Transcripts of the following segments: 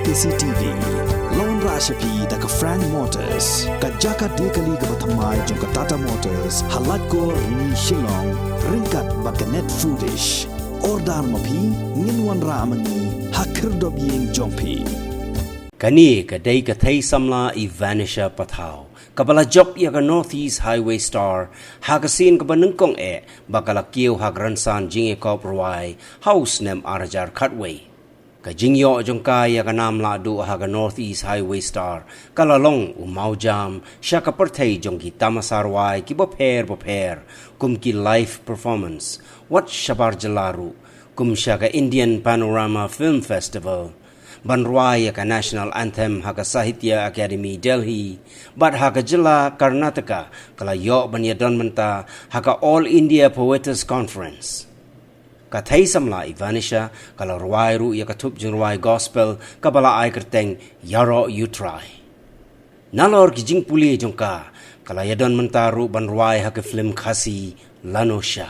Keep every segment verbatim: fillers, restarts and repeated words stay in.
T C T V. La wanrah sha phi da ka Frank Motors, ka jaka die kali kaba thymmai jong ka Tata Motors, ha Laitkor Rni Shillong, ryngkat bad ka Net Foodish. Order ma phi, ngin wanrah ma ngi ha khyrdop ïing jong phi. Kane ka dei ka thei samla i Vanisha Pathaw, kaba la jop ïa ka North East Highway Star ha ka sien kaba nyngkong eh ba ka la kiew ha ka rynsan jingïakop rwai ha u snem ar hajar khatwei. Ka jingïoh jong ka ïa ka nam lahduh ha ka North East Highway Star ka la long u mawjam sha ka pyrthei jong ki tamasa rwai kiba pher bapher, kum ki live performance, wat shabar jylla ruh, kum sha ka Indian Panorama Film Festival, ban rwai ïa ka National Anthem ha ka Sahitya Academy Delhi, bad ha ka jylla Karnataka ka la ïoh ban ïadon bynta ha ka All India Poetess Conference. Ka thei samla i Vanisha ka la rwai ruh ïa ka thup jingrwai gospel kaba la ai kyrteng Ïaroh U Trai. Nalor ki jingpule jong ka, ka la ïadon bynta ruh ban rwai ha ka film Khasi Lano Sha.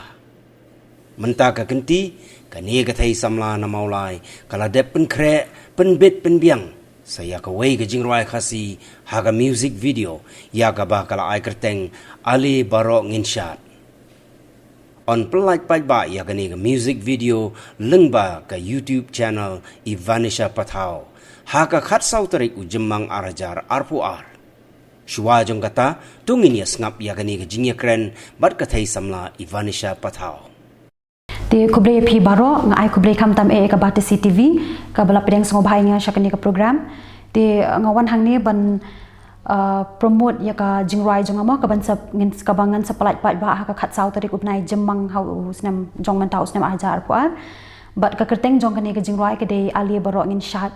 Mynta ka kynti, kane ka thei samla na Mawlai ka la dep pynkhreh, pynbit pynbiang sa ïa kawei ka jingrwai Khasi ha ka music video ïa kaba ka la ai kyrteng Ale Baroh Ngin Shad. Yn pyllait paidbah ïa kane ka music video lyngba ka YouTube channel i Vanisha Pathaw ha ka khatsaw tarik u Jymmang ar hajar arphew ar. Shuwa jong kata, to ngin ïa sngap ïa kane ka jingïakren bad ka thei samla i Vanisha Pathaw. Te khublei ïa phi baroh, nga ai khublei khamtam eh ïa ka Batesi T V kaba la pdiang sngewbha ïa nga sha kane ka program. Te nga wan hangne ban, uh, promote ïa ka jingrwai jong nga mo, kaban sa ngin, kaba ngan sa pyllait paidbah ha ka khatsaw tarik u bnai Jymmang ha u snem jong mynta u snem ar hajar arphew ar. Bad ka kyrteng jong kane ka jingrwai ka dei Ale Baroh Ngin Shad.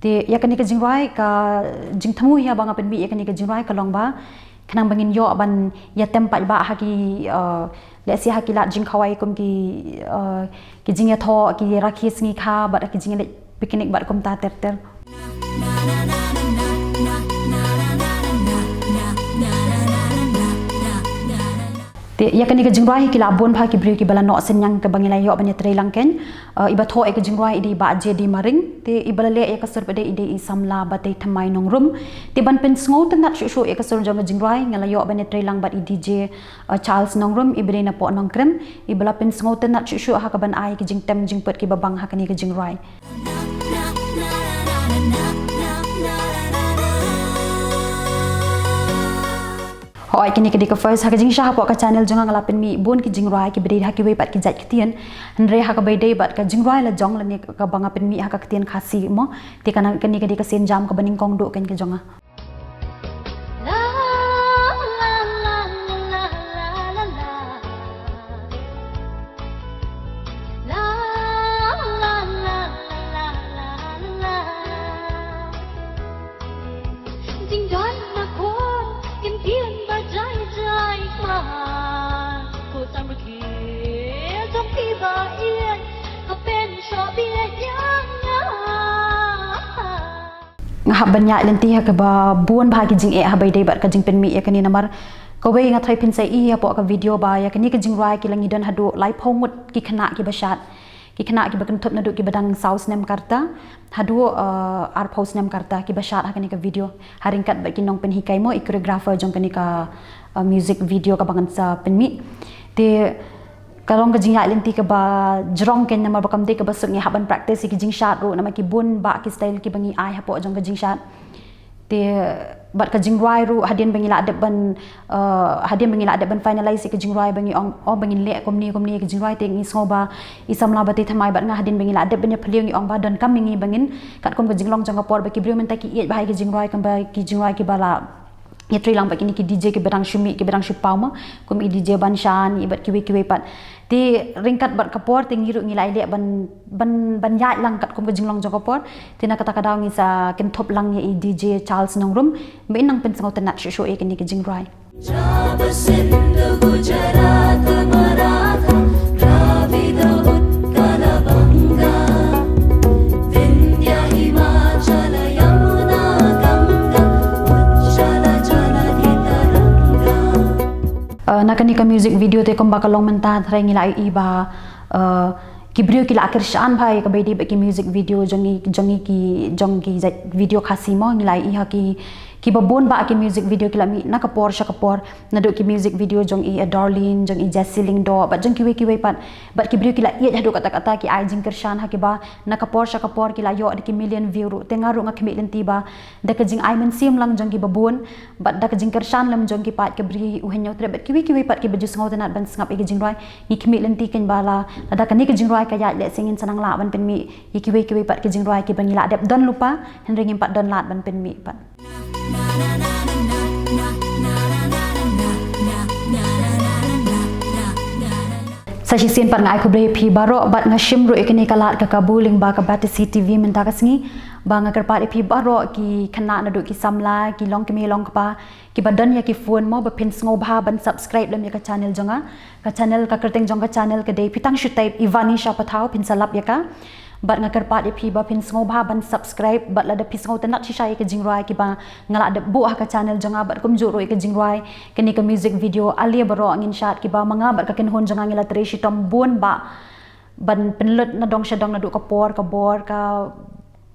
Te ïa kane ka jingrwai, ka jingthmu hi haba nga pynmih ïa kane ka jingrwai ka long ba khnang ba ngin ïoh ban ïatem paidbah ha ki, uh, lehse ha ki lad jingkhawai kum ki, uh, ki jingïathoh, ki rakhe sngi kha bad ki jingleit picnic bad kumta ter ter. Te ïa kane ka jingrwai hi ki la bun bha ki briew kiba la noh synñiang kaba ngi la ïoh ban ïatreilang kein. Uh, iba thoh ïa ka jingrwai i dei i Bah J D Maring, te iba la leh ïa ka sur pat i dei i samla Batei Thymmai Nongrum. Te ban pynsngewtynnat shuh shuh ïa ka sur jong ka jingrwai nga la ïoh ban ïatreilang bad i D J, uh, Charles Nongrum iba dei napoh Nongkrem, iba la pynsngewtynnat shuh shuh ha kaban ai ki jingtem jingput kiba bang ha kane ka jingrwai. Hooid, kine ki dei ka first ha ka jingshah hapoh ka channel jong nga, nga la pynmih bun ki jingrwai kiba dei ha kiwei pat ki jait ktien. Hynrei ha kaba ïadei bad ka jingrwai la jong lane kaba nga pynmih ha ka ktien Khasi mo, te kane ka dei ka sienjam kaba nyngkong duh kein ka jong nga. Nga hap ban ïaid lynti ha kaba bun bha ki jingeh haba ïadei bad ka jingpynmih ïa kane namar kawei nga tharai phin sa ïohi hapoh ka video ba ïa kane ka jingrwai ki la ngi don haduh laiphew ngut ki khynnah kiba shad. Ki khynnah kiba kynthup naduh kiba dang saw snem ka rta haduh, uh, arphew snem ka rta kiba shad ha kane ka video. Ha ryngkat bad ki nongpynhikai mo, i choreographer jong kane ka, uh, music video kaba ngan sa pynmih. Te ka long ka jingïaid lynti kaba jrong kein namar ba kam dei kaba suk ngi hap ban practice ïa ki jingshad ruh namar ki bun bah ki style kiba ngi ai hapoh jong ka jingshad. Te bad ka jingrwai ruh hadien ba ngi la dep ban, uh, hadien ba ngi la dep ban finalize ïa ka jingrwai ba ngi ong, oh, ba ngin leh kumne kumne ïa ka jingrwai te ngi sngew ba i samla Batei Thymmai bad nga hadien ba ngi la dep ban ïaphylliew ngi ong ba donkam ïa ngi ba ngin katkum ka jinglong jong ka por ba ki briew mynta ki ïeit bha ïa ka jingrwai kumba ki jingrwai kiba la ïatrei lang bad kine ki D J kiba dang shu mih, kiba dang shu paw mo, kum i D J Banshan, i bad kiwei kiwei pat. Te ryngkat bad ka por te ngi ruh ngi la ïaleh ban, ban, ban ïaid lang katkum ka jinglong jong ka por. Te na kata ka daw ngi sa kynthup lang ïa i D J Charles Nongrum, ba in nang pynsngewtynnad shuh shuh ïa kine ki jingrwai. Java, Sindhu, Gujarat, Maratha, Dravida, Utkala, Banga, Vindhya, Himachala, Yamuna, Ganga, Ujjala, Jaladhi, Taranga. Uh, na kane ka music video te kumba ka long mynta, hynrei ngi la ïohi ba, uh, ki briew ki la kyrshan bha ïa kaba ïadei bad ki music video jong i, jong i ki, jong ki jait video Khasi mo, ngi la ïohi ha ki, kiba bun bah ki music video ki la mih na ka por sha ka por, naduh ki music video jong i, eh, Darlene, jong i Jessie Lyngdoh, bad jong kiwei kiwei pat, bad ki briew ki la ïeit haduh katta katta, ki ai jingkyrshan ha kiba na ka por sha ka por ki la ïoh da ki million view ruh. Te nga ruh nga khmih lynti ba da ka jingai mynsiem lang jong kiba bun bad da ka jingkyrshan lem jong ki paid ka Bri U Hynñiewtrep bad kiwei kiwei pat kiba ju sngewtynnad ban sngap ïa ki jingrwai, ngi khmih lynti kein ba la, lada kane ka jingrwai ka ïaid lehse ngin sa nang lah ban pynmih ïa kiwei kiwei pat ki jingrwai kiba ngi la dep don lypa, hynrei ngim pat don lad ban pynmih pat. Sa shisien pat nga ai khublei ïa phi baroh bad nga shim ruh ïa kane ka lad ka kabu lyngba ka Batesi T V mynta ka sngi, ba nga kyrpad ïa phi baroh ki khynnah naduh ki samla, ki longkmie longkpa, kiba don ïa ki phone mo, ba phin sngewbha ban subscribe lem ïa ka channel jong nga. Ka channel, ka kyrteng jong ka channel ka dei, phi tang shu type Ivani Shah Pathaw phin sa lap ïa ka. Bad nga kyrpad ïa phi ba phin sngewbha ban subscribe, bad lada phi sngewtynnad shisha ïa ki jingrwai kiba nga la dep buh ha ka channel jong nga, bad kumjuh ruh ïa ki jingrwai kane ka music video Ale Baroh Ngin Shad kiba ma nga bad ka kynhun jong nga ngi la trei shitom bun bah ban pynlut na dong sha dong, naduh ka por ka bor, ka,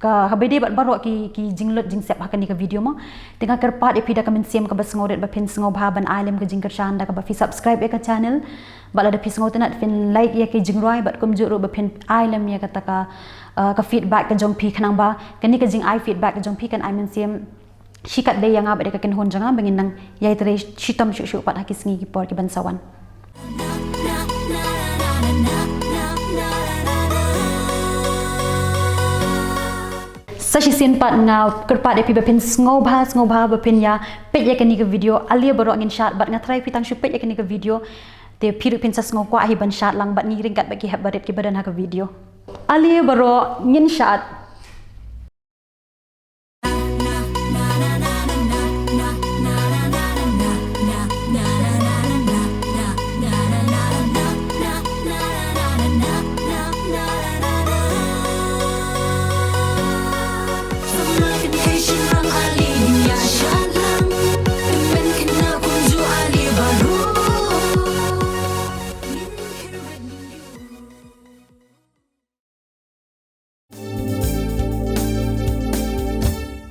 ka, kaba ïadei bad baroh ki, ki jinglut jingsep ha kane ka video mo. Te nga kyrpad ïa phi da ka mynsiem kaba sngewrit ba phin sngewbha ban ai lem ka jingkyrshan da kaba phi subscribe ïa ka channel. Bad lada phi sngewtynnad phin like ïa ki jingrwai, bad kumjuh ruh ba phin ai lem ïa kata ka, uh, ka feedback ka jong phi, khnang ba kane ka jingai feedback ka jong phi kan ai mynsiem shikatdei ïa nga bad ïa ka kynhun jong nga ba ngin nang ïai trei shitom shuh shuh pat ha ki sngi ki por kiban sa wan. Sa shisien pat nga kyrpad ïa phi ba phin sngewbha, sngewbha ba phin ïa peit ïa kane ka video Ale Baroh Ngin Shad, bad nga tharai phi tang shu peit ïa kane ka video te phi ruh phin sa sngew kwah hi ban shad lang bad ngi ryngkat bad ki hep barit kiba don ha ka video. Ale Baroh Ngin Shad.